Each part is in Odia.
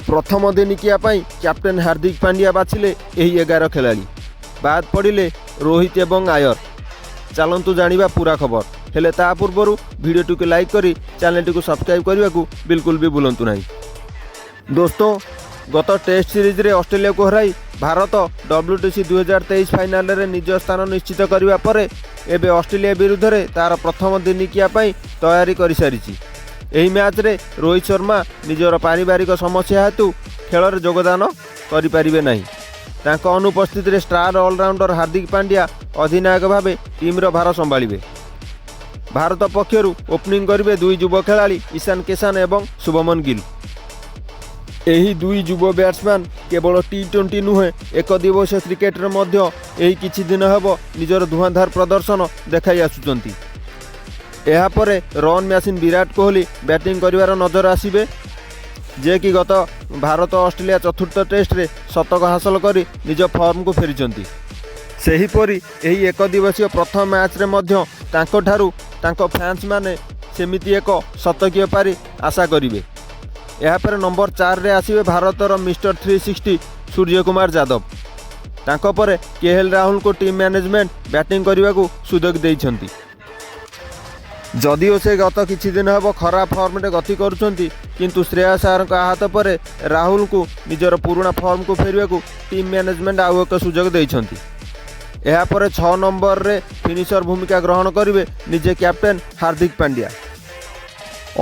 ପ୍ରଥମ ଦିନିକିଆ ପାଇଁ କ୍ୟାପ୍ଟେନ୍ ହାର୍ଦ୍ଦିକ ପାଣ୍ଡିଆ ବାଛିଲେ ଏହି 11 ଖେଳାଳି। ବାଦ୍ ପଡ଼ିଲେ ରୋହିତ ଏବଂ ଆୟର। ଚାଲନ୍ତୁ ଜାଣିବା ପୁରା ଖବର। ହେଲେ ତା ପୂର୍ବରୁ ଭିଡ଼ିଓଟିକୁ ଲାଇକ୍ କରି ଚ୍ୟାନେଲଟିକୁ ସବସ୍କ୍ରାଇବ୍ କରିବାକୁ ବିଲକୁଲ ବି ଭୁଲନ୍ତୁ ନାହିଁ। ଦୋସ୍ତ, ଗତ ଟେଷ୍ଟ ସିରିଜରେ ଅଷ୍ଟ୍ରେଲିଆକୁ ହରାଇ ଭାରତ ଡବ୍ଲ୍ୟୁଟିସି 2023 ଫାଇନାଲରେ ନିଜ ସ୍ଥାନ ନିଶ୍ଚିତ କରିବା ପରେ ଏବେ ଅଷ୍ଟ୍ରେଲିଆ ବିରୁଦ୍ଧରେ ତାର ପ୍ରଥମ ଦିନିକିଆ ପାଇଁ ତୟାରୀ କରିସାରିଛି। ଏହି ମ୍ୟାଚ୍ରେ ରୋହିତ ଶର୍ମା ନିଜର ପାରିବାରିକ ସମସ୍ୟା ହେତୁ ଖେଳରେ ଯୋଗଦାନ କରିପାରିବେ ନାହିଁ। ତାଙ୍କ ଅନୁପସ୍ଥିତିରେ ଷ୍ଟାର ଅଲରାଉଣ୍ଡର ହାର୍ଦ୍ଦିକ ପାଣ୍ଡିଆ ଅଧିନାୟକ ଭାବେ ଟିମ୍ର ଭାର ସମ୍ଭାଳିବେ। ଭାରତ ପକ୍ଷରୁ ଓପନିଂ କରିବେ ଦୁଇ ଯୁବ ଖେଳାଳି ଇଶାନ କିଷାନ ଏବଂ ଶୁଭମନ ଗିଲ୍। ଏହି ଦୁଇ ଯୁବ ବ୍ୟାଟ୍ସମ୍ୟାନ୍ କେବଳ ଟି-20 ନୁହେଁ, ଏକଦିବସୀୟ କ୍ରିକେଟରେ ମଧ୍ୟ ଏହି କିଛି ଦିନ ହେବ ନିଜର ଧୂଆଁଧାର ପ୍ରଦର୍ଶନ ଦେଖାଇ ଆସୁଛନ୍ତି। ଏହାପରେ ରନ୍ ମ୍ୟାସିନ୍ ବିରାଟ କୋହଲି ବ୍ୟାଟିଂ କରିବାର ନଜର ଆସିବେ, ଯିଏକି ଗତ ଭାରତ ଅଷ୍ଟ୍ରେଲିଆ ଚତୁର୍ଥ ଟେଷ୍ଟରେ ଶତକ ହାସଲ କରି ନିଜ ଫର୍ମକୁ ଫେରିଛନ୍ତି। ସେହିପରି ଏହି ଏକଦିବସୀୟ ପ୍ରଥମ ମ୍ୟାଚ୍ରେ ମଧ୍ୟ ତାଙ୍କଠାରୁ ତାଙ୍କ ଫ୍ୟାନ୍ସମାନେ ସେମିତି ଏକ ଶତକୀୟ ପାରି ଆଶା କରିବେ। ଏହାପରେ ନମ୍ବର 4ରେ ଆସିବେ ଭାରତର ମିଷ୍ଟର 360 ସୂର୍ଯ୍ୟକୁମାର ଯାଦବ। ତାଙ୍କ ପରେ କେଏଲ୍ ରାହୁଲଙ୍କୁ ଟିମ୍ ମ୍ୟାନେଜମେଣ୍ଟ ବ୍ୟାଟିଂ କରିବାକୁ ସୁଯୋଗ ଦେଇଛନ୍ତି। ଯଦିଓ ସେ ଗତ କିଛି ଦିନ ହେବ ଖରାପ ଫର୍ମରେ ଗତି କରୁଛନ୍ତି, କିନ୍ତୁ ଶ୍ରେୟସ ଆୟରଙ୍କ ଆହତ ପରେ ରାହୁଲଙ୍କୁ ନିଜର ପୁରୁଣା ଫର୍ମକୁ ଫେରିବାକୁ ଟିମ୍ ମ୍ୟାନେଜମେଣ୍ଟ ଆଉ ଏକ ସୁଯୋଗ ଦେଇଛନ୍ତି। ଏହାପରେ 6 ନମ୍ବରରେ ଫିନିସର ଭୂମିକା ଗ୍ରହଣ କରିବେ ନିଜେ କ୍ୟାପ୍ଟେନ୍ ହାର୍ଦ୍ଦିକ ପାଣ୍ଡିଆ।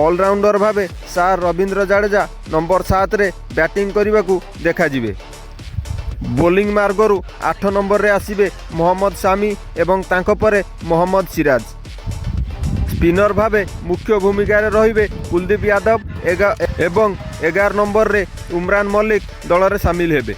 ଅଲରାଉଣ୍ଡର ଭାବେ ସାର୍ ରବୀନ୍ଦ୍ର ଜାଡେଜା ନମ୍ବର 7ରେ ବ୍ୟାଟିଂ କରିବାକୁ ଦେଖାଯିବେ। ବୋଲିଂ ମାର୍ଗରୁ 8 ନମ୍ବରରେ ଆସିବେ ମହମ୍ମଦ ସାମି ଏବଂ ତାଙ୍କ ପରେ ମହମ୍ମଦ ସିରାଜ। ସ୍ପିନର ଭାବେ ମୁଖ୍ୟ ଭୂମିକାରେ ରହିବେ କୁଲଦୀପ ୟାଦବ ଏବଂ 11 ନମ୍ବରରେ ଉମରାନ ମଲ୍ଲିକ ଦଳରେ ସାମିଲ ହେବେ।